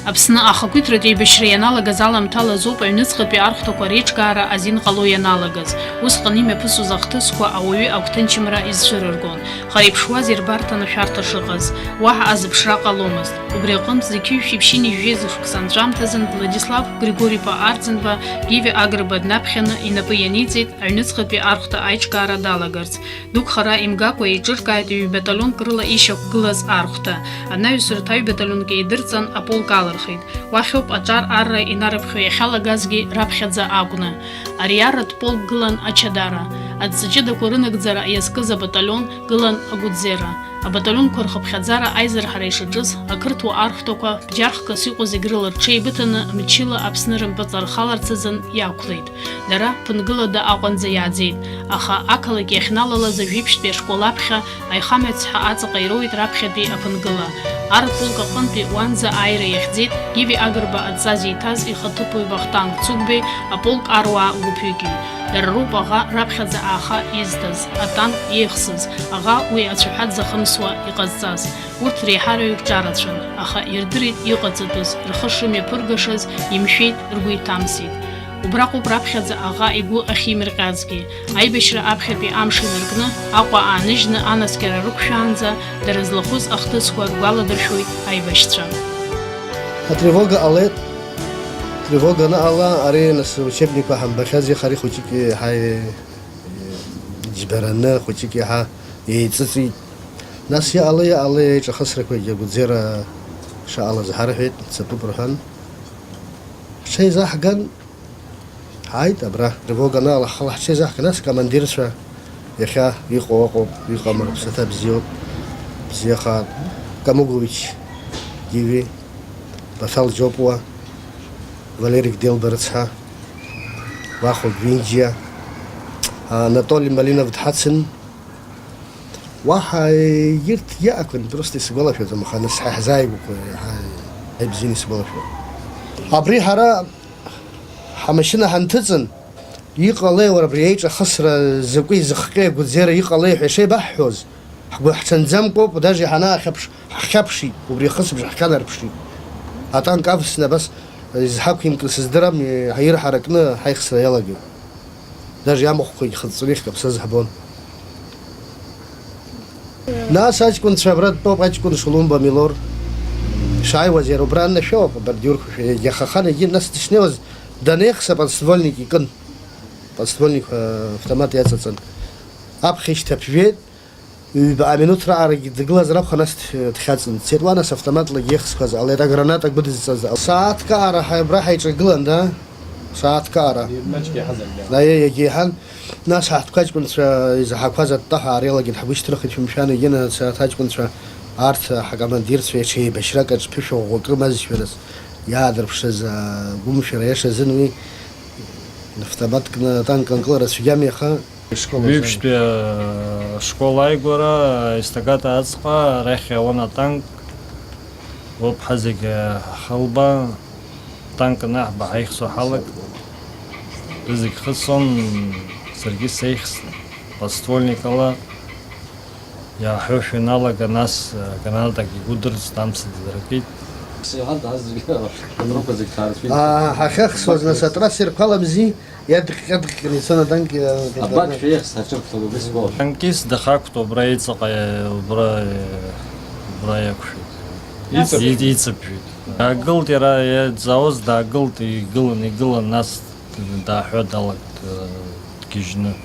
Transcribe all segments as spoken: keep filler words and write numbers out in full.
Аԥсны ахақәиҭратә еибашьра ианалагаз аламҭалазоуп аҩныҵҟатәи архәҭақәа реиҿкаара азин ҟало ианалагаз. Усҟан имҩаԥысуаз ахҭысқәа ауаҩы агәҭынчымра изцәырыргон. Хара иԥшуаз ирбарҭан ашәарҭа шыҟаз. Уаҳа азыԥшра ҟаломызт. Убри аҟынтә зқьи жәшәи ԥшьынҩажәи зқьы шықәса анҵәамҭазын Владислав Григори-иԥа Арӡынба Гиви Агрба днаԥхьаны инапы ианиҵеит аҩныҵҟатәи архәҭа аиҿкаара далагарц. Дук хара имгакәа еиҿыркааит ҩбаталионк рыла ишьақәгылаз архәҭа. Анаҩсырҭ аҩбаталионк еидырҵан, аполк алырхит. Уахьоуп аҿар арра инарыԥхьо иахьалагазгьы раԥхьаӡа акәны. Ариарратә полк гылан Ачадара. Адҵа ҷыдақәа рынагӡара иазкыз абаталион гылан Агәыӡера. Абаталионқәа рхыԥхьаӡара аизырҳара ишаҿыз, ақырҭуа архәҭақәа бџьархкас иҟоу зегь рыла рҽеибыҭаны, мчыла Аԥсны рымпыҵархаларц азын иақәлеит. Дара ԥынгылада Аҟәанӡа иааӡеит, аха ақалақь иахьналалаз ажәеиԥшьтәи ашкол аԥхьа аихамҩа цҳа аҵаҟа ироуит раԥхьатәи аԥынгыла. Арратә полк аҟынтәи уанӡа ааира иахьӡеит Гиви Агрба адҵа зиҭаз ихаҭыԥуаҩ Вахтанг Цугбеи аполк аруаа гәыԥҩыки. Дара роуп аӷа раԥхьаӡа ааха изҭаз, атанк иеихсыз, аӷа уи ацәаҳәа дзахымсуа иҟазҵаз. Урҭ реиҳараҩык ҿарацәан, аха ирдырит иҟаҵатәыз, рхы шымҩаԥыргашаз, имшәеит, ргәы иҭамсит. Убраҟоуп раԥхьаӡа аӷа игәы ахьимырҟьазгьы. Аибашьра аԥхьатәи амш инаркны, Аҟәа ааныжьны анаскьара рықәшәаанӡа, дара злахәыз ахҭысқәа ргәаладыршәоит аибашьцәа. Атревога ҟалеит. Тревога аныҟала, ари нас учебникқәа ҳамбахьази, ари хәыҷык иаҳа иџьбараны, хәыҷык иаҳа еиҵыҵит. Нас иҟала, иҟала еиҿахысрақәагьы Агәыӡера шаҟалаз ҳарҳәеит, цатәуп рҳәан. Ҳҽеизаҳган, ҳааит абра, тревога анаала ҳхала ҳҽеизаҳган, нас командирцәа иахьа иҟоу ыҟоуп, иҟам рыԥсаҭа бзиоуп, бзиахааит. Камыгәович Гиви, Баҭал Џьопуа, Валерик Делба рыцҳа, Вахо Гвинџьиа, Анатоли Малинов дҳацын. Уаҳа егьырҭ иаақәан, просто исгәалашәаӡом, аха нас ҳа ҳзааигәақәа иаҳа ибзианы исгәалашәоит. Абри ҳара ҳамашьына ҳанҭыҵын, иҟалеи уара абри еиҿахысра закәи зыхҟьеи агәыӡера иҟалеи ҳәа ишеибаҳҳәоз, ҳгәы ҳҽанӡамкәоуп, даже ҳанаахьаԥш, ҳхьаԥшит, убри ахысыбжь ҳхьанарԥшит. Атанк авсны абас изҳақәимкны сыздырам, ҳаирҳаракны ҳаихсра иалагеит. Даже амахәқәагь хыҵәҵәаны ихькаԥсаз ҳбон. Нас аҷкәынцәа абра дтәоуп, аҷкәын Шулумба Милор. Шааиуаз иара убра аннашәоуп, абордиурқәа шәа-, иахахан егьи нас дышнеиуаз данеихса, подствольник икын. Подствольник, э, автомат иаҵаҵан. Аԥхьа ишьҭаԥжәеит, ҩбаҟа минуҭ раҟарагьы дгылазар акәхап, нас дхьаҵын дцеит. Уа нас автоматлагьы иеихсқәаз ҟалеит, аграната гәыдызҵаз ҟалеит. Сааҭк аҟара ҳа-, абра ҳаиҿагылан, да? Сааҭк аҟара. Маҷк иаҳазаргьы. Аиеи, иагьа иаҳан. Нас ҳаҳҭқәа аҷкәынцәа изаҳақәаз аттаҳәа аарылагеит, ҳгәы шьҭырхит, шәымшәан, егьи нас аҭаҷкәынцәа арҭ ҳкомандирцәа иаҽеибашьрак аҿы ԥышәа ӷәӷәакы мазшәараз иаадырԥшыз агәымшәара иаша азын уи автоматкны атанк анкылара цәгьами, аха. Ҩажәи ԥшьтәи ашкол ааигәара, аестакада аӡҟа, арахь иауан атанк, уаԥҳа зегьы ҳхылба, атанк анаҳба ҳаихсуа ҳалагт, зегь хыссон, саргьы сеихсит, подствольникала, иаҳәошәа иналага, нас, гранатак игәыдырҵт, амца ддыркит. Сеиҳан дааздыргьы, атруқәа зегь ҭаарцәит. Аа, ҳахьахсуаз, нас, атрассерқәа аламзи, иадҟьа-дҟьаны ицон атанк, Абак шәеихс, ҳаҿырԥхьа убри сгәалашәоит. Танкист дахақәтәоу убра иҵаҟа, убра, убра иақәшәеит. Иҵаԥжәеит. Иҵаԥжәеит. Даагылт иара, иаӡаауаз даагылт, игылан, игылан, нас дааҳәа далагт, дгьежьны.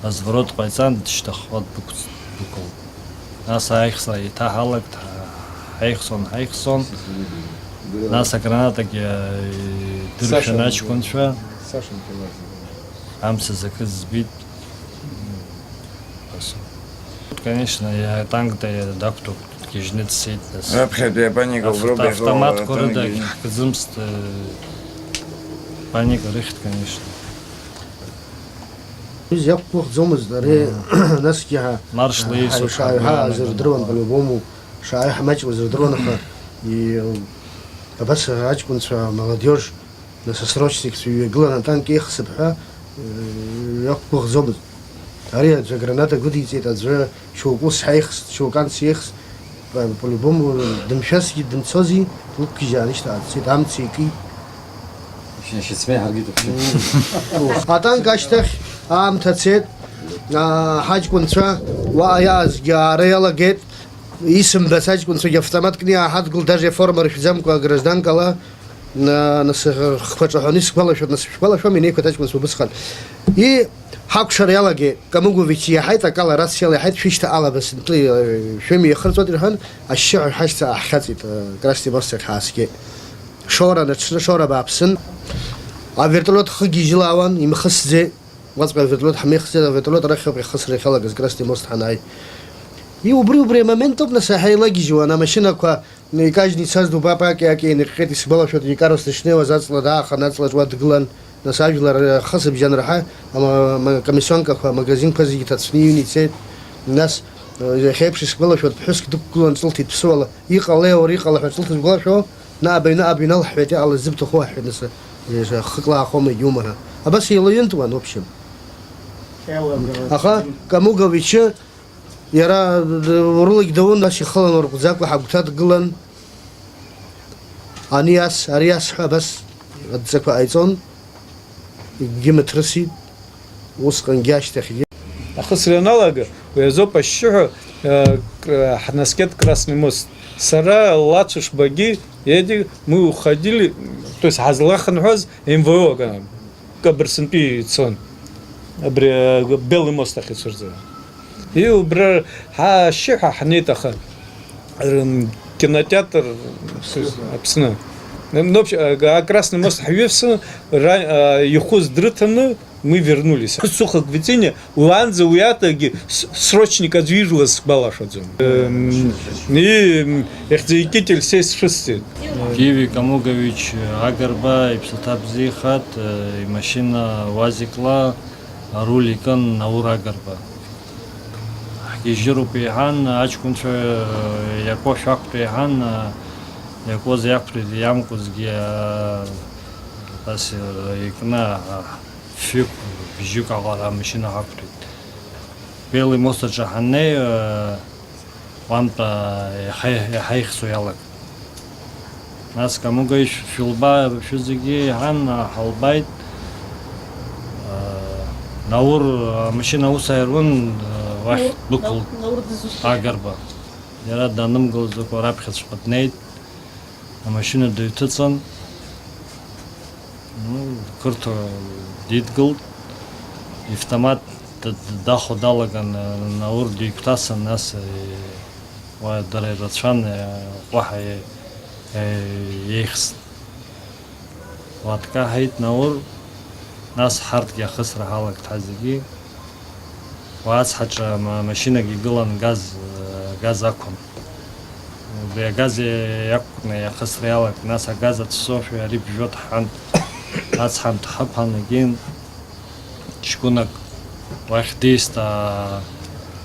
Азворот ҟаиҵан, дышьҭахьҟа ддәықәҵ-, ддәықәлт. Нас аихсра еиҭаҳалагт, ҳа-, ҳаихсон, ҳаихсон. Нас агранатагьы, э, идыршәын аҷкәынцәа. Амца закыз збеит. М, ас-, конечно, иара атанк да-, дақәтәоуп, дгьежьны дцеит, нас. Раԥхьатәи апаника Авт-, уброуп иахьыҟоу, автоматқәа рыда атанкгьы. Ҳхьӡымызт, э, паника рыхьт, конечно. Уи иақәгәыӷӡомызт, ари насгьы ҳа-, Маршла ҳа-, еицуп ҳара шааиҳәа ҳара зырдыруан, ҳара по-любому, шааиҳәа маҷла зырдыруан, аха и-, абас аҷкәынцәа, молодежь, нас асрочникцәа иҩагылан атанк еихсып ҳәа, э, иақәгәыӷӡомызт. Ари аӡәы аграната гәыдиҵеит, аӡәы шьоукы ус ҳаихст, шьоукы анс еихст. По-любому, дымшәазгьы дымцози, лықәгьежьааны ишьҭаҳәа дцеит, амца икит. Шьацмеи ҳаргеит вообще. Атанк ашьҭахь аамҭа цеит, аа, ҳаҷкәынцәа уаҟа иаазгьы аара иалагеит, исымбац аҷкәынцәагьы автомат кны иааҳадгылт, даже иформа рышәӡамкәа, гражданкала. На-, нас, э, хқәа ҿаҳәаны исгәалашәоит, нас, шәгәалашәом, инеиқәа даҷкәынцәа убысҟан. И, ҳакәшара иалагеит, Камугович иаҳаит, акала рациала иаҳаит, шәышьҭа алаба сынтәа, э, шәымҩа иахырҵәоит, ирҳәан, ашьшьыҳәа ҳашьҭа ааҳхьаҵит, э, Красный мост ахь ҳааскьеит. Шоура аҽны, Шоура бааԥсын. Авертолиот хыгьежьылаауан, имхысӡеит. Уаҵәҟьа авертолиот ҳамихӡеит, авертолиот арахь ауп ихысра иахьалагаз, Красный мост ҳанааи. И, убри, убри амомент ауп, нас, иаҳа еилагьежьуан, амашьынақәа икажьны ицаз дубап, аки-аки еинырҟьҟьеит, исгәалашәоит, икарус дышнеиуаз аҵла даахан, аҵлаҿ уа дгылан, нас, ажәлар, ахысыбжьан раҳа, ама-, ама-, комиссионкақәа, амагазинқәа зегьы ҭацәны иҩны ицеит, нас, э, иахьеиԥш исгәалашәоит, ԥҳәыск дықәгылан ҿылҭит ԥсыуала, иҟалеи уара, иҟала ҳәа ҿылҭит, сгәалашәо, наҟ абаҩ, наҟ абаҩ иналҳәҳәеит, иҟалаз зыбҭаху аҳәҳәеит, нас, э, хыкла аахома, иумара. Абас еилаҩынтуан, в общем. Аха Камуговичы Иара, д-, д-, урылагь даун, нас ихылан урҟәӡакәа ҳагәҭа дгылан. Ани ас, ари ас ҳәа абас адҵақәа ҟаиҵон, егьгьы мыҭрысит, усҟангьы ашьҭахьгьы. Ахысра ианалага, уи азоуп ашьшьыҳәа, э, к-, ҳнаскьеит Красный мост. Сара, Лацушбагьы, Едик, мы уходили, то есть ҳазлахынҳәуаз М В О-гьы. Кабырсынтәи ицон, абри, э, Белый мост ахь ицәырҵуа. И убра ҳашьшьыҳәа ҳнеит, аха, м, кинотеатр, с-, Аԥсны. Ну, вообще, э, а Красный мост ҳҩывсны, ра-, э, ихәыз дрыҭаны, мы вернулись. Сухо к Витине, уаанӡа уи адагьы с-, срочник аӡәы ижәлаз сгәалашәаӡом. М, и, м, Ихьӡ икит Елисеи Сшысти. Гиви Камугович Агрба иԥсы ҭабзиахеит, имашьына уазикла аруль икын Наур Агрба. Ҳгьежьыроуп иҳәан, аҷкәынцәа иакуа шәақәтәа иҳәан, иакуаз иақәтәеит, иамкуазгьы, абас икны, фҩык, бжьык аҟара амашьына ҳақәтәеит. Белый мост аҿы ҳаннеи, уантәи иҳа-, иҳаихсуа иалагеит. Нас Камугович шәылба, шәызегьы иҳәан, ҳалбааит. Наур амашьына аус аируан, уахь Наур, дәықәлт Наур, Наур дызусҭа. Агрба. Иара данымгылаӡакәа раԥхьаҵәҟьа днеит. Амашьына дыҩҭыҵын, ну, қырҭуа дидгылт, ивтомат д-, д-, дахо далаган, Наур дигәҭасын, нас, э, уа дара ирацәан, э, уаҳа, э, э, еихсны. Уа дкаҳаит Наур, нас ҳарҭгьы ахысра ҳалагт ҳазегьы. Уа ацҳаҿы ама-, амашьынагьы игылан, газ, э, газ ақәын. Убри агаз иақәкны иахысра иалагт, нас агаз ацәцошәа ари бжәо дҳәан, ацҳа дҳаԥан, егьин ҷкәынак уахь дист, а-,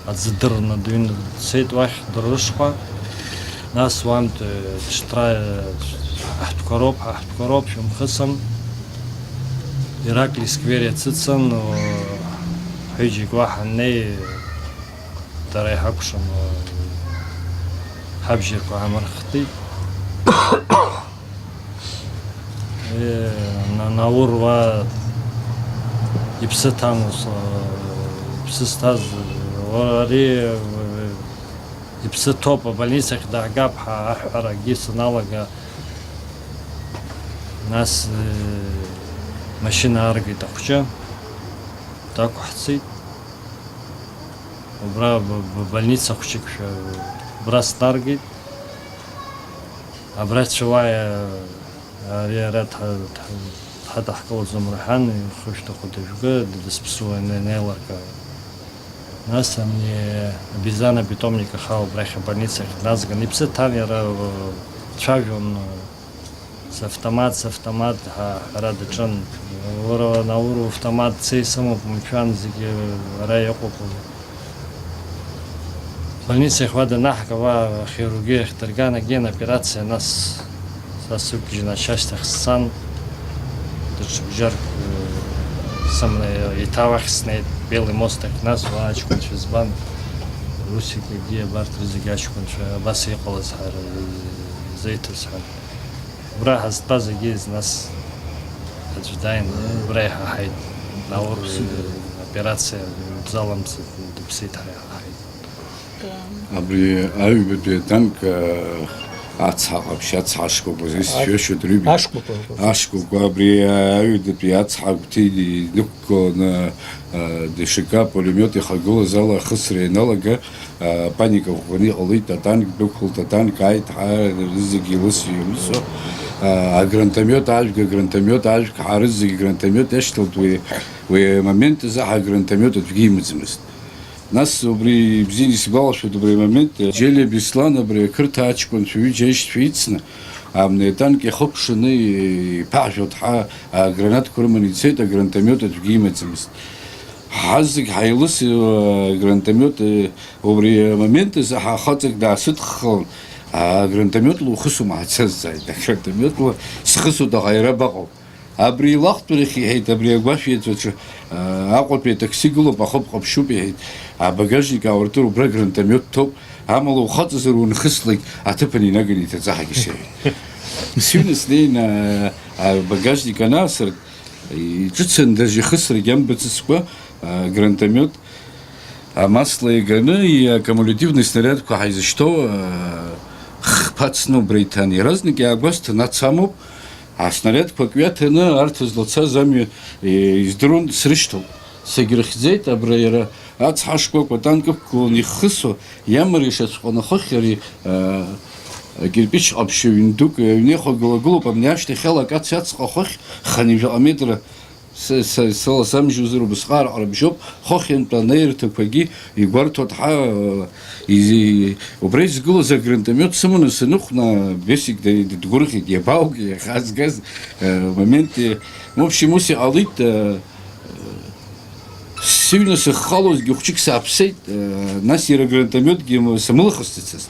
аӡы дырны дыҩны дцеит уахь дыррышҟа. Нас уантә, э, ҽҭра, э, аҳәҭқәа роуп, аҳәҭқәа роуп, шәымхысым. Ираклий сквер иацыцын, о, ҳҩыџьагь уа ҳаннеи, дара иҳакәшан, о, ҳабжьарқәа ҳамырхтит. Э, на-, Наур уа иԥсы ҭан ус, э, иԥсы зҭаз, уара ари, э, иԥсы ҭоуп, абольницахь даагап ҳәа аҳәарагьы саналага, нас, э, машьына ааргеит ахәҷы, дақәаҳцеит. Убра б-, б-, больница хәҷык шәа-, убра снаргеит. Абра дцәауаа, ари ара дҳа-, дҳа-, дҳадаҳкылаӡом рҳәан, ихы шәҭаху дажәга, дызԥсуа ане-, анеилыркаа. Нас ани абизанабетонник аха убрахь абольницахь дназган, иԥсы ҭан иара, э, дцәажәон, э, савтомат, савтомат ҳәа аҳәара даҿын. Уара, Наур, автомат цеи сымоуп, умшәан, зегьы ара иҟоуп. Больницахь уа данаҳга, уа ахирургиахь дырган, агьын операциа, нас са сықәгьежьны ашьашьҭахь сцан, даҽа бжьарк, э, сыманы еиҭа уахь снеит, Белый мост ахь, нас уа аҷкәынцәа збан. Русик егьи абарҭ рызегьы аҷкәынцәа абас иҟалаз ҳара изеиҭаз ҳәа. Убра ҳазтәаз егьи нас аӡә дааин, убра иҳаҳаит. Наур, э, операциа дыбзаламҵеит, дыԥсит ҳәа иҳаҳаит. Абри аҩбатәи атанк, э, ацҳа ҟаԥшь, ацҳа ашкәакәа, зегь сшәашьоуп, рҩбатәи ашкәакәа. Ашкәакәа, абри аҩбатәи ацҳа агәҭа инықәгыланы, э, ДШК пулемиот ихагылаз ала ахысра ианалага, э, паника ӷәӷәаны иҟалеит, атанк дәықәлт, атанк ааит, ҳа рызегьы илысо-илысо, э, агранатомиот ажәк, агранатомиот ажәк, ҳа рызегьы агранатомиот иашьҭалт, уи, уи амомент азы ҳа агранатомиот аӡәгьы имаӡамызт. Нас убри ибзианы исгәалашәоит убри амомент, Џьелиа Беслан абри ақырҭа аҷкәынцәа ҩыџьа аишьцәа ицны, амни атанк иахыкәшаны иԥаҳжәо дҳа агранатқәа рыманы ицеит, агранатомиот аӡәгьы имаӡамызт. Ҳа зегь ҳаилысит, агранатомиот, убри амомент азы ҳа хаҵак даасыдххылан, агранатомиотла ухысума ҳацазҵааит, агранатомиотла схысуеит, аха иара абаҟоу? Абри илахәтәрахь иҳәеит, абри агәашә еҵәаҿы, аа, Аҟәатәи атакси гылоуп, ахықә ҟаԥшьуп, иҳәеит. Абагажник ауртыр убра гранатомиот ҭоуп, амала ухаҵазар унхыслак, аҭыԥан инаганы иҭаҵа ҳагьы сеиҳәеит. Сыҩны снеин, аа, абагажник анаасырт, иҿыцын даже ихысрагь амбацыцкәа, аа, гранатомиот. Амасла иганы, и-, акумулятивный снарядқәа ҳаизышьҭоу, э, хԥа ҵны убра иҭан. Иаразнак иаагәасҭан, ацамоуп, аснарядқәак ҩаҭаны, арҭ злацаз амҩа, э, издыруан, срышьҭоуп. Сагьрыхьӡеит, абра иара ацҳа шкәакәа атанк ықәгыланы иххысуа, иамариашаҵәҟьаны ахыхь ари, э, акирпич ҟаԥшьы ҩын дук, э, аҩнеихагыла гылоуп, абни ашьҭахьала акац иацҟа ахыхь, хынҩажәаҟа метра. Са, са, сыла самжьозар убысҟак арҟара бжьоуп, хыхьынтә анаирҭақәагьы игәарҭо дҳа, э, изи-, убра изгылаз агранатомиот сыманы саныхәна, Бесик д-, д-, дгәырӷьеит, иабааугеи иахьа згаз, э, момент, э, в общем, ус иҟалеит, э, э, сыҩны сыххалозгьы хәҷык сааԥсеит, э, нас иара агранатомиотгьы м-, самылахысҵацызт.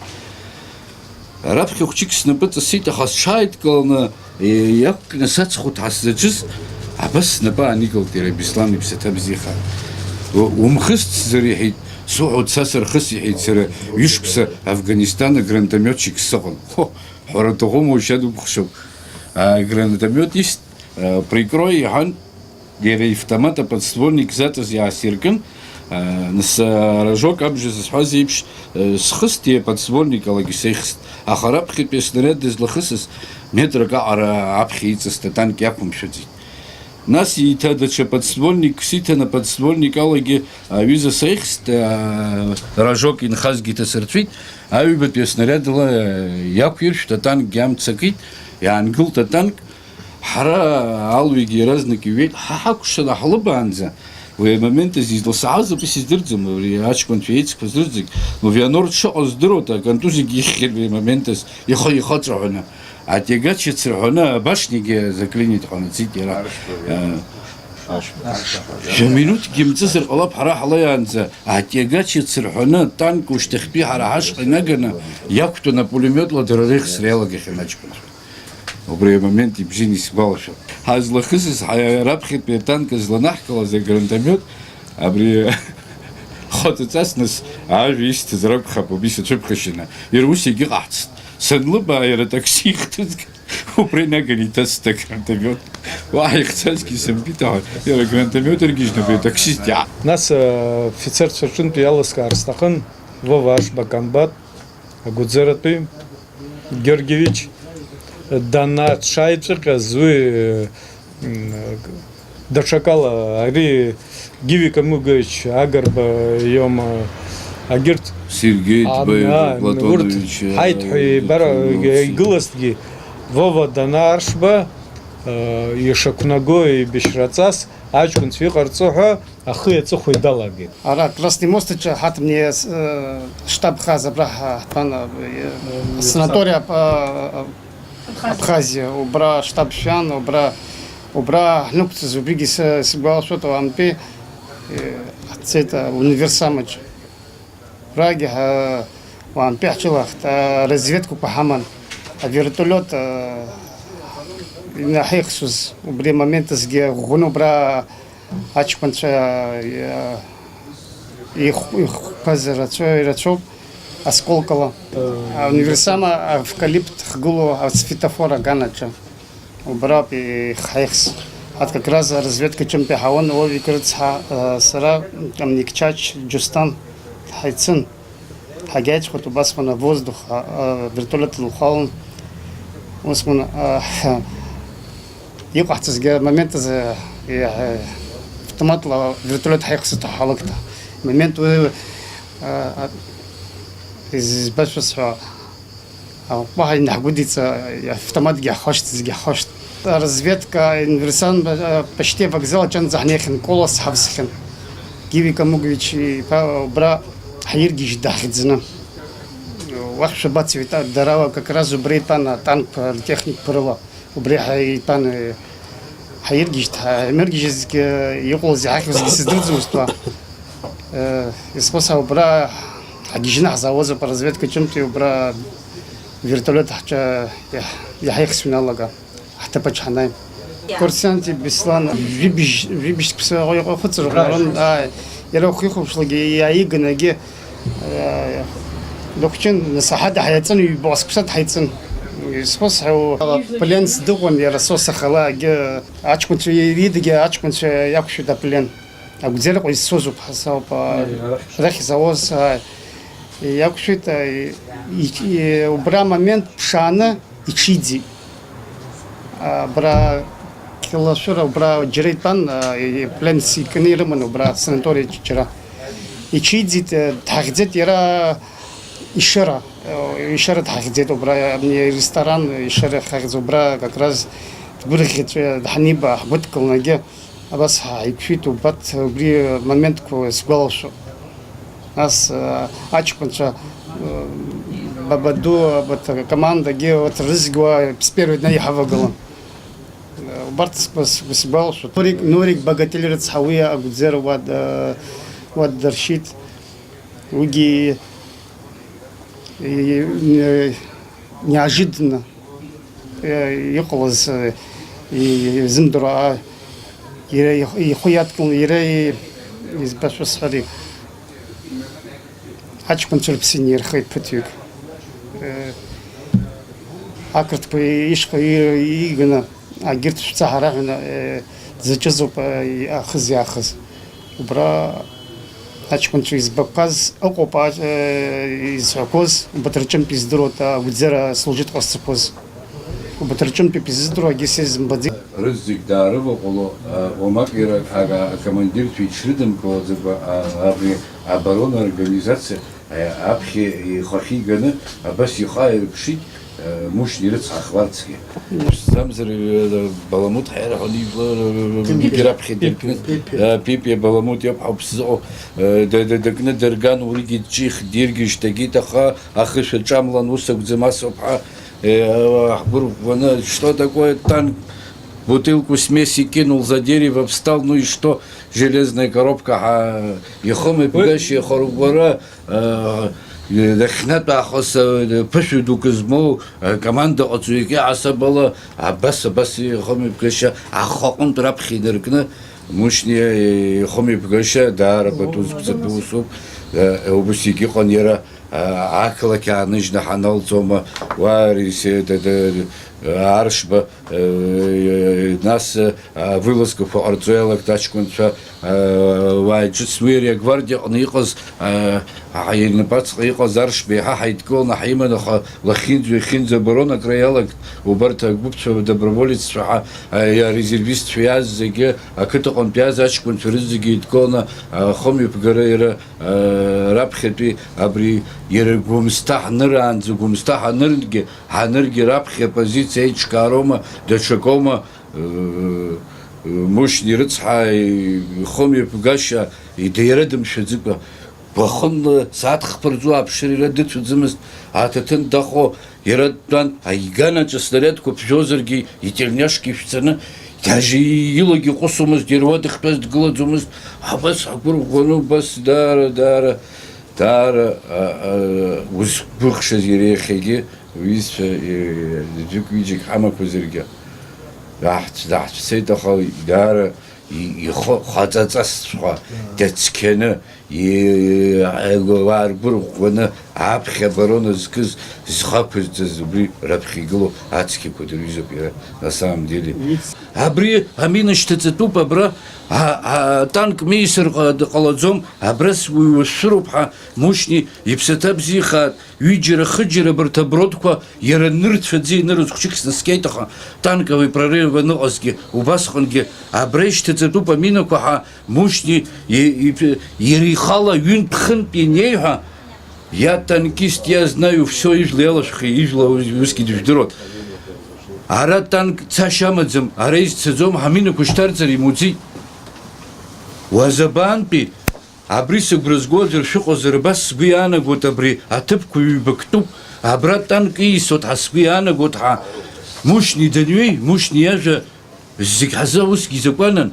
Раԥхьа хәҷык снапы ҵысит, аха сҽааидкыланы, е-, иақәкны саҵхо дҳасзаҿыз, абас снапы ааникылт иара Беслан иԥсаҭа бзиахааит. У-, умхысҵзар, иҳәеит, суҳәоит, са сырхыс, иҳәеит, сара ҩышықәса Афганистан агранатомиотчик сыҟан. Хо, ҳәара аҭахума, ушьа дукәыхшоуп. Агранатомиотист, э, прикрой иҳәан, Иара иавтомат аподствольник заҵаз иаасиркын, аа, нас, аа, рожок абжа зысҳәаз еиԥш, э, схыст, иара аподствольник алагьы сеихст, аха раԥхьатәи аснаряд дызлахысыз метрак аҟара аԥхьа иҵыст атанк иақәымшәаӡеит. Нас еиҭа даҽа подствольникс иҭан, аподствольник алагьы аҩыза сеихст, аа, рожок инхазгьы ҭасырцәит, аҩбатәи аснарядла, э, иақәиршәт, атанкгьы амца акит, иаангылт атанк, Ҳара алҩагьы иаразнак иҩеит, ҳа ҳакәшаны ҳлыбаанӡа, уи амомент азы изласаҳаз ауп, исыздырӡом, абри аҷкәынцәа еицқәаз рызегь, Лувианор дшыҟаз здыруада, аконтузиагьы ихьхьан уи амомент азы, ихы ихаҵәахәаны. Атиагач иацырҳәаны абашнягьы заклинит ҳәа наӡеит иара. Э, Жәа минуҭкгьы мҵызар ҟалап, ҳара ҳлеиаанӡа атиагач иацырҳәаны атанк ушьҭахьтәи ҳара ҳашҟа инаганы иақәтәаны апулемиотла дара реихсра иалагахьан аҷкәынцәа. Убри амомент ибжьан исгәалашәом. Ҳазлахысыз ҳа-, раԥхьатәи атанк зланаҳкылаз агранатомиот, абри хәаҵаҵас нас ажәа исҭаз ракәхап, убри сацәыԥхашьаны. Иара ус егьыҟаҳҵт. Санлыбаа, иара атакси ихҭызган, убра инаганы иҭыҵт агранатомиот. Уаҳа ихцазгьы сымбеит, аха иара агранатомиот ыргьежьны абри атаксист иаа-, Нас, э, афицерцәа рҿынтә иалыскаар сҭахын, Вова Ашба Камбат, Агәӡаратәи Георгиевич, дана-, дшааиҵәҟьаз уи, м, даҽакала, ари Гиви Камугович Агарба иоума, агьырҭ Сергеи а, Ҭбаев, а, Платонович, урҭ ҳаит ҳәа а, ибара-, Платонович. Игылазҭгьы Вова Данаршба, а, ишақәнаго еибашьраҵас аҷкәынцәа иҟарҵо ҳәа, ахи аҵыхәеи далагеит. Ара, Красный мост аҿы ҳаҭ-, мни, с-, э, штаб хаз абра ҳа-, ҳтәан, э, э, санаториа Аб-, а, Абхазиа. Абхазиа, убра штаб шәан, убра, убра ҳнықәҵыз, убригьы сы-, сгәалашәоит, уаантәи, э, ҳцеит, э, универсам аҿы. Убрагьы ҳа-, уаантәи ҳҿылахт, э, разведкақәа ҳаман, авертолиот, э, инаҳеихсыз, убри амомент азгьы ӷәӷәаны убра Аҷкәынцәа, иа-, ихә-, ихә-, Ԥаза рацәа ирацәоуп, осколкала. Универсама авкалипт хгылоу асветофор аганаҿы. Убраоуп ихаихс. Ҳарҭ как раз разведка ҿымҭ иҳауан, Вовик рыцҳа, сара, Амник Чач, Џьусҭан ҳаицын. Ҳагьаиҵхәеит убасҟан авоздух, а, а, вертолет лхалон. Усҟан, а, иҟаҳҵазгьы амомент азы, и, а, автоматла вертолет ҳаихсырҭа ҳалыгта. Момент уи, а, а, избашәа сҳәа, а, уаҳа инаҳгәыдиҵа, автоматгьы ҳхашҭ, зегьы ҳхашҭ. Разведка, инверсан, а, почти авокзал аҿынӡа ҳнеихьан, Колос ҳавсхьан. Гиви Камугович иԥа убра ҳаиргьежьит даҳхьӡаны. Уахь шәабацои, та-, дара как раз убра итәан атанкқәа, атехникқәа рыла. Убри ҳа-, итәан, э, ҳаиргьежьт, ҳа-, ҳаимыргьежьызгьы, иҟалаз иҳахьуазгьы сыздырӡомызт уа. Э, исхәыцуа убра ҳагьежьны ҳзаауазоуп, разведка ҿымҭи убра вертолет ҳҿа-, иаҳ-, иаҳаихсуан алага. Ҳҭыԥаҿ ҳанааи. Курсанти Беслан, жәибжь, жәибжь ԥсыхәа иҟахыҵыр ҟаларын, ааи, иара хәихәаԥшлагьы иааиган, егьи, э, дыхәҷын, нас аҳа даҳаиаҵын, ҩба-, сықәса дҳаиҵын. Исхысҳәаау, пленс дыҟан, иара сосахала, егьи аҷкәынцәа, идагьы аҷкәынцәа иақәшәеит аплен. Агәӡераҟа изцозуп ҳасауп, а, рахь изауаз, а, иақәшәеит, а, и-, и-, убра амомент ԥшааны иҽиӡеит. А, абра Қьалашәыра, убра џьара итәан, а, и-, пленс икны ирыман убра санаториаҿ џьара. Иҽиӡеит, а, дҳахьӡеит иара Ишыра, а, Ишыра дҳахьӡеит убра, а, ресторан Ишыра хьахьӡ убра как раз дгәырӷьаҵәа ҳаниба, ҳгәыдкылнагьы. Абас ҳаиқәшәеит, убарҭ убри моментқәа сгәалашәо. Нас, э, аҷкәынцәа, э, Бабаду, вот, командагьы, вот, рызегь уа с первой дня иҳавагылан. Э, убарҭ сгәа-, сгәа-, сгәалашәоит. Нурик, Нурик Багатель рыцҳа уи агәӡера уа д-, уа ддыршьит. Уигьы, э, э, неожиданно. Э, иҟалаз, э, и-, изымдыруа, а, иара ихы, ихы иадкыланы, иара и-, избашәа сҳәари, аҷкәынцәа рыԥсы инирхеит ԥыҭҩык. Э, ақырҭқәа ишҟа и-, ииганы, агьырҭ шәца ҳара ҳәа, э, дзаҿызоуп, э, ахыз иаахыз. Убра аҷкәынцәа избақәаз ыҟоуп, а, изҳәақәоз, убарҭ рҿынтә издыруеит, агәӡера служит ҟазҵақәоз. Убарҭ рҿынтәоуп изыздыруа, агьыс изымбаӡеит. Рызегь даарываҟәыло, а, уамак иара ага-, акомандирцәа иҽрыдымкылаӡакәа, а, абри оборона организациа, а, аԥхьа ихахьы иганы абас ихы ааирԥшит. Э, Мушьни рыцҳа Хварцкиа. Ԥшӡамзар, э, Баламут ҳәа иарҳәон ижәлар, э, Пипиа. Пипиа раԥхьа дыркны, Пипиа. Э, Пипиа Баламут иоуп ҳәа уԥсыҟоу, э, д-, д-, дыкны дырган, уригьы дҿих, диргьежьт, дагьит, аха ахышә аҿамлан, ус акәӡам, асоуп ҳәа, э, ҳгәырӷәӷәаны, что такое танк, бутылку смеси кинул за дерево, встал, ну и что, железная коробка, ҳа, ихымҩаԥгашьа, ихырӷәӷәара, Дахьнатәаахоз, ԥышәа дук змоу, командаҟаҵаҩык иаҳасабала абас, абас ихымҩаԥгашьа ахаҟынтә раԥхьа инаркны, Мушьни ихымҩаԥгашьа даара пату зқәҵатәу усуп. Убыс егьыҟан иара, ақалақь ааныжьны ҳаналҵома, уа Аршба, нас, вылазкақәа ҟарҵо иалагт аҷкәынцәа, уааи ҿыц уи ари агвардиаҟны иҟаз, ҳа инапаҵҟа иҟаз Аршба еиҳа ҳаидкыланы ҳиман, аха лахьынӡа-ҩахьынӡа оборона акра иалагт, убарҭ агәыԥцәа, доброволеццәа ҳәа, арезервистцәа иааз зегьы, ақыҭаҟынтә иааз аҷкәынцәа рызегьы еидкыланы, ахымҩаԥгара иара, раԥхьатәи абри иара Гәымсҭа ҳныраанӡа, Гәымсҭа ҳаныргьы, ҳаныргьы раԥхьа апозициа еиҿкаароума, даҽакоума, Мушьни рыцҳа, ихымҩаԥгашьа, идаира дымшәаӡыкәа, уахынла сааҭ хԥа рзы уааԥшыр, иара дыцәаӡамызт, аҭаҭын дахо, иара дтәан, аиганаҿ аснариадқәа ԥжәозаргьы, ительняшка ишәҵаны, даже илагьы иҟәысуамызт, иара уа дахьтәаз дгылаӡомызт, абас ҳгәырӷәӷәаны, убас даара, даара, даара, а, а, узқәгәыӷшаз иара иахьагьы. Уҩызцәа, э, ӡәык-ҩыџьак ҳамақәазаргьы, даҳц-, даҳцәцеит, аха даара и-, ихы хаҵаҵасҵәҟьа дацқьаны, и-, ауаа ргәы рӷәӷәаны, аԥхьа абарона зкыз, зхы ақәызҵаз убри раԥхьа игылоу ацқьақәа дырҩызоуп иара, на самом деле. Абри амина шьҭаҵатәуп, абра а-, а-, атанк миасыр ҟа-, ҟалаӡом, абра с-, уи уашәшәыроуп ҳәа Мушьни иԥсаҭа бзиахааит. Ҩыџьара-хыџьара абарҭ абродқәа иара нырцәаӡа инырыз хәҷык снаскьеит, аха танковый прорыв аныҟазгьы, убасҟангьы абра ишьҭаҵатәуп аминақәа ҳәа Мушьни и-, и-, иара ихала ҩынтә-хынтә ианеиҳәа, я танкист, я знаю всё, ижәла иалашәхи, ижәла усгьы дыжәдыруан. Ара танк цашьа амаӡам, ара изцаӡом, ҳаминақәа шьҭарҵар имуӡеит. Уазабантәи Абри сыгәра зго аӡәыр шәыҟазар, абас сгәы иаанагоит, абри аҭыԥқәа ҩба ктәуп, абра танк иисуеит ҳәа сгәы иаанагоит ҳәа Мушьни данҩеи, Мушьни иажәа зегь ҳазы усгьы изакәанын.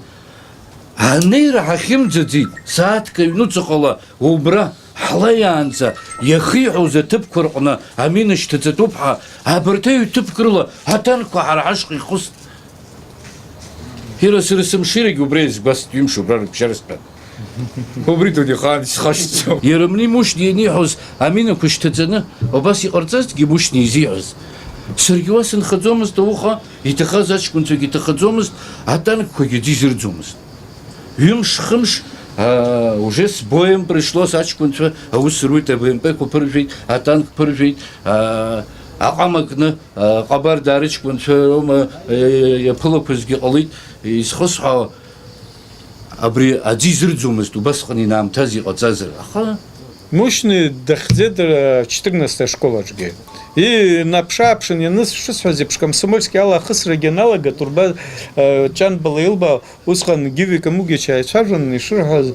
Анеира ҳахьымӡаӡеит, сааҭк аҩнуҵаҟала убра ҳлеиаанӡа иахиҳәоз аҭыԥқәа рҟны амина шьҭаҵатәуп ҳәа, абарҭ аҩ-ҭыԥк рыла атанкқәа ҳара ҳашҟа ихыст. Иара сара сымширагьы убра иазгәасҭеит, ҩымш убра рыбжьара стәан. Убри дунеихаан исхашҭӡом. Иара Мушьни ианиҳәоз аминақәа шьҭаҵаны, убас иҟарҵазҭгьы Мушьни изиҳәаз. Саргьы уа сынхаӡомызт ауха, иҭахаз аҷкәынцәагьы иҭахаӡомызт, атанкқәагьы аӡәы изырӡомызт. Ҩымш-хымш, а, уже с боем пришлось, аҷкәынцәа аус руит, АБМП-қәа ԥыржәеит, атанк ԥыржәеит, а, аҟама кны, а, ҟабар даарыҷкәынцәа роума, э, иаԥылақәазгьы ҟалеит, изхысҳәаауа, абри аӡәы изырӡомызт, убасҟан инаамҭаз иҟаҵазар, аха. Мушьни дахьӡеит, э, четырнадцатой ашкол аҿгьы. Инаԥшы-ааԥшын ианысшысҳәаз еиԥш, Комсомольски ала ахысрагьы аналага, Турба, э, Ҷанба леилба, усҟан Гиви Камугич ааицәажәон, ишырҳәаз,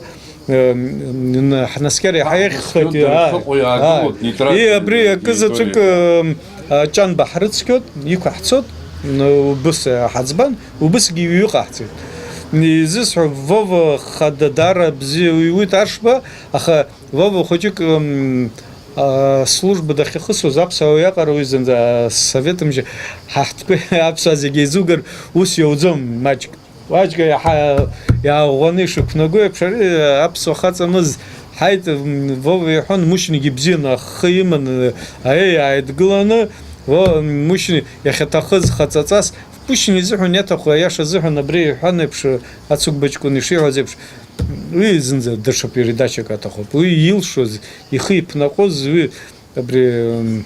э, м, н-, ҳнаскьар иаҳа иахьхеит, Ҳнаскьоит, дара аа, шыҟоу иаагылоит, аа. Нитрат И абри акы заҵәык, территориа. Э, а, Ҷанба ҳрыцқьоит, иқәаҳцоит, н-, убыс, э, ҳаӡбан, убысгьы иҩы ҟаҳҵеит. Изысҳәо, Вова хада даара бзиа иуит Ашба, аха Вова хәыҷык, м, а, служба дахьахысуаз аԥсуаа уиаҟара уи зынӡа асовет мчы ҳаҳҭқәеи аԥсуаа зегьы еизугар ус иауӡом маҷк. Маҷк иаҳа иааӷәӷәаны ишықәнаго еиԥш, ари аԥсуа хаҵа мыз ҳаит, м, Вова иҳәон, Мушьнигьы бзианы ахы иманы, аиеи ааидгыланы, Во, Мушьни иахьаҭахыз хаҵаҵас, Мушьни изыҳәан иаҭаху аиаша азыҳәан абри иҳәан еиԥш, ацыгәба ҷкәын ишиҳәаз еиԥш, Уи зынӡа даҽа передачак аҭахуп. Уи илшоз, ихы иԥнаҟоз, уи абри, м,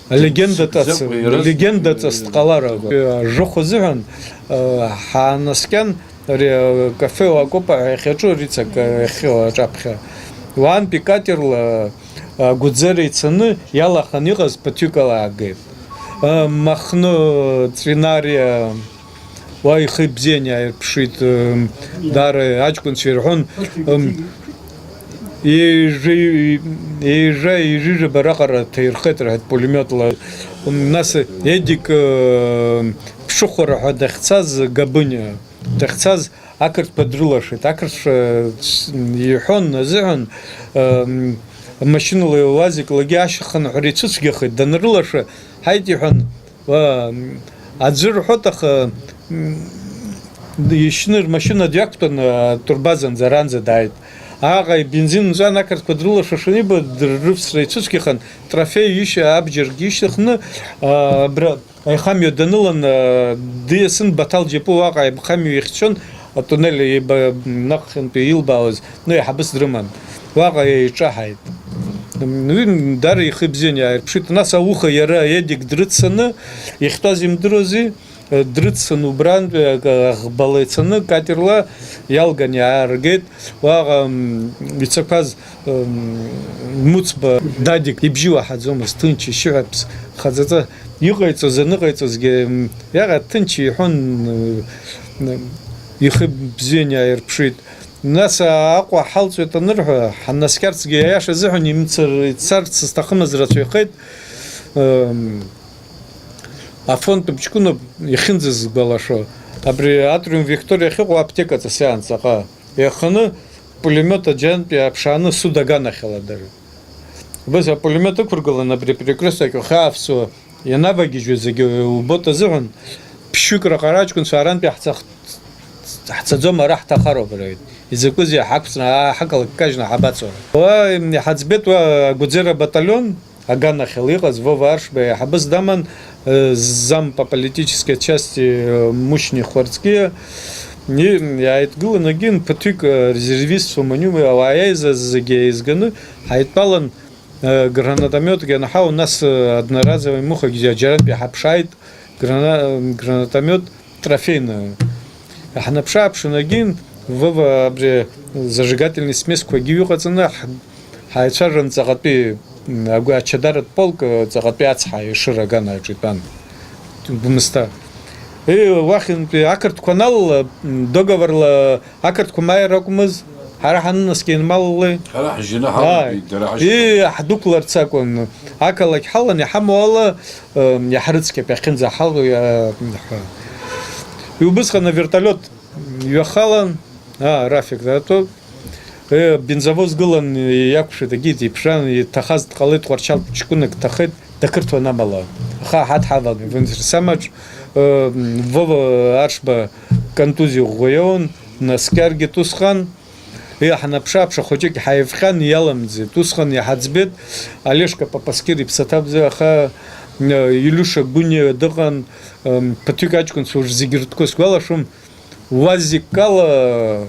алегендаҵас, Сыгӡакәа ираз-, легендаҵас дҟалар акәын. Ажохә азыҳәан, а, ҳаанаскьан, ари, а, кафе Лакопа ҳәа иахьаҿу, Рица ка-, иахьыҟоу аҿаԥхьа. Уаантәи катерла, а, Гәӡера ицаны иалаханы иҟаз ԥыҭҩык ала аагеит. А, Махно, Ҵәинариа, Уа ихы ибзиан иааирԥшит, м, даара аҷкәынцәа ирҳәон, м, еижәи-, еижәа, еижәижәаба раҟара ҭаирхеит рҳәеит пулемиотла. М, нас Едик, м, Ԥшыхәара ҳәа дахьцаз, Габыниа дахьцаз, ақырҭқәа дрылашеит. Ақырҭцәа, м, иҳәон азыҳәан, м, машьынала уазиклагьы ашьха хынҳәра ицәыцәгьахеит. Данрылаша, ҳаит, иҳәан, Уа, м, аӡәы рҳәоит, аха, м, ишьны рмашьына дҩақәтәан, а, Турбазанӡа, аранӡа дааит. Аҟаи бензин нҵәан, ақырҭқәа дрылашашаны иба, дыр-, рывсра ицәыцәгьахан, трофеи ишьа абџьаргьы ишьҭыхны, а, абра аихамҩа данылан, а, диасын Баҭал Џьапу уаҟа аихамҩа ихьчон, атуннель еиба-, наҟ хынтәи илбаауаз. Ну, еиҳабыс дрыман. Уаҟа еиҿаҳаит. Уи даара ихы бзиан иааирԥшит. Нас ауха иара Едик дрыццаны, иахьтәаз имдыруази, дрыццаны убрантәи аӷбала ицаны, катерла иалган иааргеит. Уаҟа, м, ицақәаз, м, Муцба Дадик ибжьы уаҳаӡомызт, ҭынч ишьыҳәаԥс хаҵаҵа иҟаиҵоз, аныҟаиҵозгьы, м, иаҟа ҭынч иҳәон, м, ихы бзиан иааирԥшит. Нас Аҟәа ҳалҵуеит анырҳәа, ҳанаскьарцгьы аиаша азыҳәан имцар-, ицарц зҭахымыз рацәаҩхеит. Ем, афон Тыԥҷкәыноуп иахьынӡасгәалашәо. Абри Атриум Викториа ахьыҟоу аԥҭека ҵасиаан ҵаҟа. Иаханы пулемиот аџьантә иааԥшааны Суд аганахьала дара. Убас апулемиот ықәыргылан абри аперекресток ахьаавсуа. Ианавагьежьуа зегьы убоит азыҳәан, ԥшьҩык раҟара аҷкәынцәа арантәи ҳҵах-, Ҳцаӡом, ара ҳҭахароуп, рҳәеит. Изакәызеи, ҳақәҵны, аа, ҳақалақь кажьны ҳабацо? Уа, иҳаӡбеит уа Агәыӡера баталион, аганахьала иҟаз Вова Аршба иаҳабыс даман, э, зам по политической части, э, Мушьни Хварцкиа. И, иааидгылан, егьин, ԥыҭҩык, э, резервистцәа уманиума, ауаа иааизаз зегьы еизганы, ҳаидтәалан, э, гранатомиотк ианаҳау, нас, э, одноразовый мухагь џьарантә иҳаԥшааит, грана-, гранатомиот трофейны. Иаҳнаԥшы-ааԥшын, егьин, Вова абри зажигательный смесқәагьы иҩыҟаҵаны, ҳ-, ҳаицәажәон ҵаҟатәи, м, агәы-, ачадаратә полк, э, ҵаҟатәи ацҳа Ешыра аганаҿ итәан Гәмысҭа. Э, уахьынтәи ақырҭқәа аналала, м, договорла ақырҭқәа мааир акәмыз, ҳара ҳанынаскьа инмалалеи? Ҳара ҳжьаны ҳалатәеит, дара ҳашьҭалеит. Ии, ҳдәықәларц акәын. Ақалақь ҳалан иҳамоу ала, э, иаҳрыцқьап, иахьынӡаҳалоу иа-, ҳәа. Убысҟан авертолиот ҩахалан, аа, Рафик датәоуп. Э, бензовоз гылан, иақәшәеит, егьи диԥшран, иҭахаз дҟалеит, ҟәарчал ҷкәынак дҭахеит, дақырҭуан амала. Аха ҳа дҳавалан, Венсерсамаҿ, э, Вова Аршба контузиа ӷәӷәа иоуан, наскьаргеит усҟан. Иаҳнаԥшы-ааԥшы хәыҷык ҳаивҟьан, иаламӡеит. Усҟан иҳаӡбеит Олешка Папаскир иԥсаҭа бзиа, аха, э, Илиуша Гәыниа дыҟан, э, ԥыҭҩык аҷкәынцәа уажә зегьы ртәқәа сгәалашәом. Уазик ала,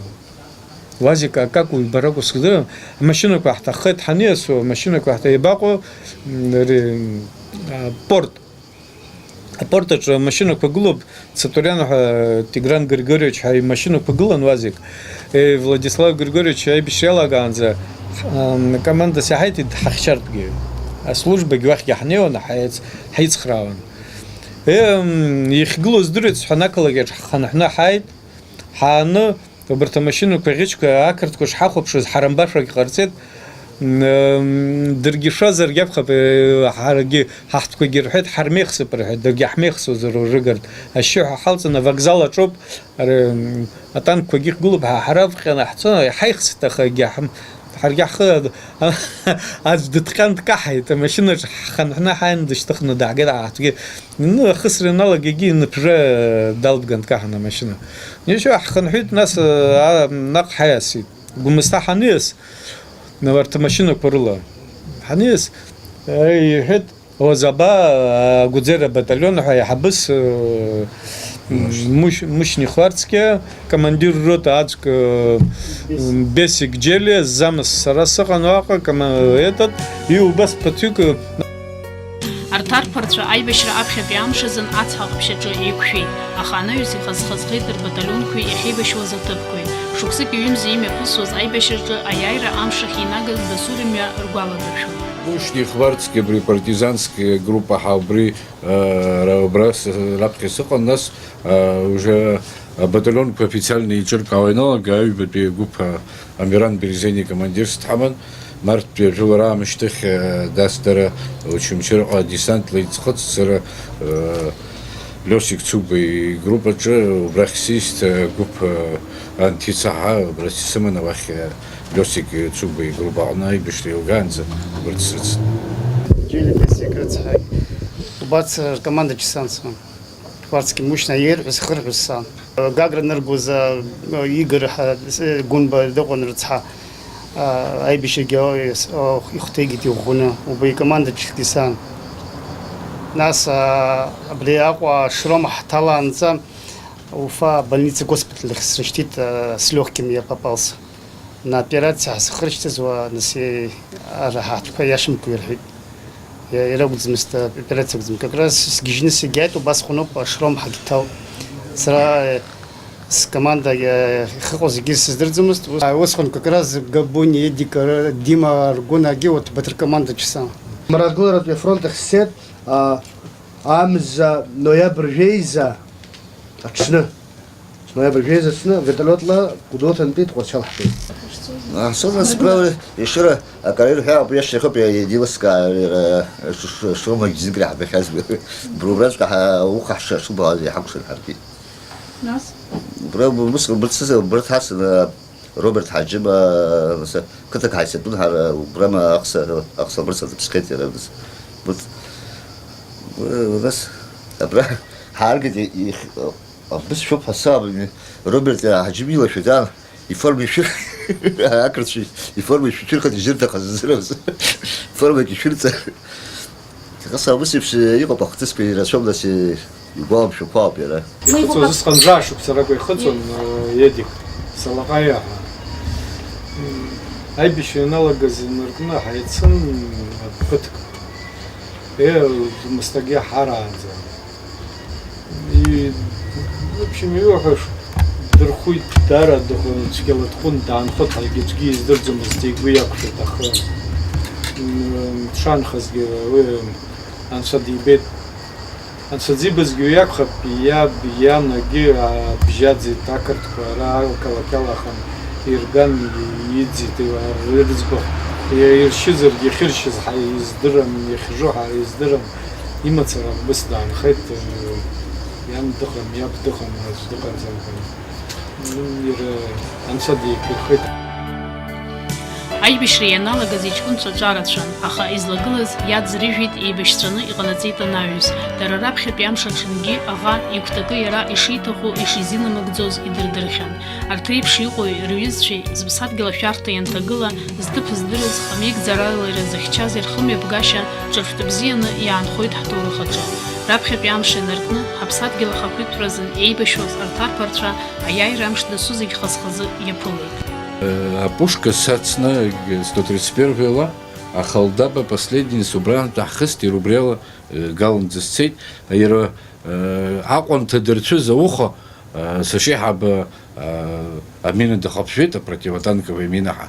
Уазик акакәу, ибаракәу сыздырам, амашьынақәа ҳҭаххеит ҳаниасуа, амашьынақәа ҳҭа-, иабаҟоу, м, ре-, а, порт. Апорт аҿы амашьынақәа гылоуп, Цатуриан ҳәа Тигран Григорьевич ҳәа имашьынақәа гылан Уазик. Е, Владислав Григорьевич аибашьра иалагаанӡа, ам, командас иҳаиҭеит ҳахьчартәгьы. Аслужбагьы уахьгьы ҳнеиуан, ҳаиц-, ҳаицхраауан. Е, м, иахьгылоу здыруеит сҳәан, ақалақь аҿы ҳхынҳәны ҳааит, ҳааны, убарҭ амашьынақәа ӷьычқәа ақырҭқәа шҳахәаԥшыз, ҳарамбашәагь ҟарҵеит. М, даргьы ишазаргь акәхап, э, ҳаргьы, ҳаҳҭқәагьы рҳәеит, ҳармеихсып рҳәеит, даргьы ҳмеихсуазар урыгартә. Ашьшьыҳәа ҳалҵын, авокзал аҿоуп, ара, м, атанкқәагьы ихгылоуп, ҳа, ҳаравҟьаны ҳцон, иҳаихсит, аха егьа ҳм-, ҳаргьы ҳхы ад-, аӡә дыҭҟьан дкаҳаит, амашьынаҿ ҳхынҳәны ҳааины дышьҭыхны дааҳгеит, аҳҭгьы Ну, ахысра ианалага, егьи иныԥжәа далбган дкаҳан амашьына. Ничего, ҳхынҳәит, нас, а, наҟ ҳаиасит. Гәмысҭа ҳаниас, нарҭ амашьынақәа рыла ҳаниас, а, иҳәеит, Озаба, а, Гәыӡера баталион ҳәа иаҳабыс, э, Мушь-, Мушьни Хварцкиа, командир рота аӡәк, э, Бесик Џьелиа, ззамыз сара сыҟан уаҟа, кома-, этот, и убас ԥыҭҩык, э, Арҭ арԥарцәа аибашьра аԥхьатәи амш азын ацҳа ҟаԥшь аҿы еиқәшәеит, аха анаҩс ихаз-хазхеит рбаталионқәеи иахьеибашьуаз аҭыԥқәеи. Шықәсыки ҩымзи имҩаԥысуаз аибашьраҿы аиааира амш ахьинагаз дасу рымҩа ргәаладыршәон. Мушьни Хварцкиа абри партизанская группа ҳа убри, э, ра-, убра с-, раԥхьа сыҟан, нас, э, уже абаталионқәа официально еиҿыркаауа ианалага, аҩбатәи агәыԥ, э, Амиран Березени командирс дҳаман, марттәи ажәылара аамышьҭахь, э, дас дара Очамчыраҟа десантла иӡхыҵ, сара, э, Лиосик Цуба игруппаҿы убрахь сист, э, гәыԥ, э, анҭицаҳа убрахь сыманы уахь, э, Лиосик Цуба игруппа аҟны аибашьра еилгаанӡа убарҭ срыцын. Џьили Бесик рыцҳаит. Убарҭ ркомандаҿы сан сыман. Хварцкиа Мушьни ирҳәоз хырҳәоз сан. Гагра ныргоз, а, Игор ҳәа, с-, Гәынба дыҟан рыцҳа, а, аибашьрагьы, а, с-, а, ихәҭеигеит иӷәӷәаны, убри икомандаҿгьы сан. Нас, а, абри Аҟәа ашрома ҳҭалаанӡа Уфа больница госпиталь ахь срышьҭит, а, с лёгким я попался. На операциа ҳзыхрышьҭыз уа, нас, е-, ара ҳаҭқәа иашамкәа ирҳәеит. Иа-, иракәӡамызт, а, операциа акәӡам. Как раз сгьежьны сагьааит, убасҟаноуп ашром ҳагьҭалт. Сара, э, скоманда, э, ихыҟоу зегьы сыздырӡомызт. Ус, а, усҟан как раз Габуни, Эдик, р-, Дима Аргунагьы урҭ баҭыр командаҿ сан. Мрагыларатәи афронт ахь сцеит, а, амза ноиабр жәеиза аҽны. Ноиабр жәеиза аҽны вертолиотла Гәдоуҭантәи Тҟәарчал ҳцеит. Ҳцоз ас гәаҩа Ешыра акараир ҳәа ауп иашьҭахьоуп еидилыскаа, э, ш-, ш-, шрымагь знык раҳбахьаз. Убраҵәҟьа ҳа-, ауха ҳшашубааз иҳакәшан ҳаргьы. Нас? Убра, убыс, убырҭ сыза, убырҭ ҳасны, Роберт Ҳаџьыба, нас, қыҭак ҳаицатәын ҳара, убрама ахса, ахса абырса дыԥсхеит иара, нас, убырҭ, нас, абра ҳааргеит, их-, Абысшәоуп ҳасаб, Роберт Ҳаџьымилашәа дан, иформа ишәыр-, ақырҭцәа иформа ишәырхыт, ижьырҭахаз зыраз. Формак ишәырҵа. Ҳасаб ус еиԥш иҟоуп, ахҭысқәа ирацәоуп, нас, игәаламшәақәоуп иара. Ихыҵуаз усҟан жәаа шықәса ракәа ихыҵуан, э, Едик, Салаҟаиа ҳәа. М, аибашьра ианалагаз инаркны ҳаицын, ԥыҭк. Е, Мысҭагьы ҳараанӡа. И, в общем, иуҳәаш, дырхәит, даара дыхәын, цәгьала дхәын, даанхоит ҳәагьы аӡәгьы издырӡомызт, игәы иақәшәеит, аха, м, дшаанхазгьы уи Анцәа дибеит. Анцәа дзибазгьы уи акәхап, иаб, иан, агьи, а, бжьаӡит, ақырҭқәа ара ақалақь алахан ирган, и-, иӡит, и-, рыӡбахә, и-, иршьызаргьы ихьыршьыз ҳа издырам, ихьжу ҳара издырам. Имацара Аҟәбыс даанхеит, э, иан дыҟам, иаб дыҟам, аӡә дыҟаӡам ҳәа. М, иара анцәа деиқәирхеит. Аибашьра ианалагаз иҷкәынцәа ҿарацәан, аха излагылаз иаӡрыжәит, еибашьцәаны иҟанаҵеит анаҩс. Дара раԥхьатәи амш аҽынгьы аӷа игәҭакы иара ишиҭаху, ишизинамыгӡоз идырдырхьан. Арҭ реиԥш иҟоу рҩызцәеи зыԥсадгьыл ашәарҭа ианҭагыла, зҭыԥ здырыз, хамеигӡарала ирзыхьчаз ирхымҩаԥгашьа ҿырԥштәы бзианы иаанхоит ҳҭоурых аҿы. Раԥхьатәи амш инаркны, ҳаԥсадгьыл ахақәиҭтәразын еибашьуаз арҭ арԥарцәа аиааира амш дасу зегь хаз-хазы иаԥылеит. Э, апушка сацны, сто тридцать первый ла, ахалдаба последний убрантә даҳхысит, убриала, э, Галнӡа сцеит. Иара, э, аҟәанҭа дырцәыз ауха, э, сашьеиҳабы, э, амина дахаԥжәеит, апротивотанковая мина ҳәа.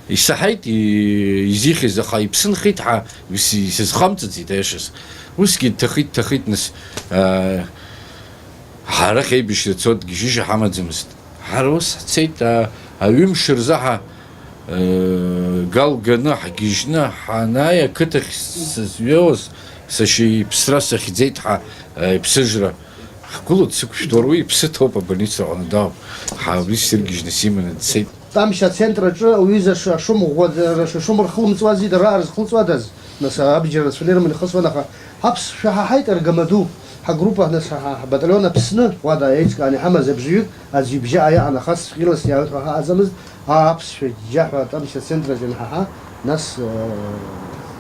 Исаҳаит, и-, изихьыз, аха иԥсынхеит ҳәа ис-, исызхамҵыцит, аиашаз. Усгьы дҭахеит, дҭахеит, нас, э, ҳара ҳаибашьра цо дгьежьыжьа ҳамаӡамызт. Ҳара ус ҳцеит, а, аҩымш рзы ҳа, э, Гал ганы ҳгьежьны ҳанааи, ақыҭахь сызҩеиуаз сашьа иԥсра сахьӡеит ҳа, э, иԥсыжра. Ҳгәыла дсықәшәҭуар, уи иԥсы ҭоуп, абольница аҟны дауп. Ҳа абри сыргьежьны симаны дцеит. Тамшь ацентр аҿы уҩыза ш-, ашәымӷәӷәа, дара шәымш рхылымҵуази, дара рзхылҵуадаз? Нас абџьар рацәаны ирыман ихысуан, аха ҳаԥсшәа ҳаҳаит, аргамаду. Ҳагруппа, нас ҳа-, ҳа-, ҳбаталион Аԥсны, уада еиҿкааны иҳамаз абжаҩык, аӡә ибжьы ааиаан, аха сшәҟәыла сиааиуеит ҳәа ҳаҟаӡамызт, ааԥсшәа џьџьа ҳәа Тамшь ацентр аҿы ианаҳаҳа, нас, э,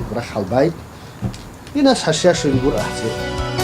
абрахь ҳалбааит. И нас ҳашиашоу имгәырҟаҳҵеит.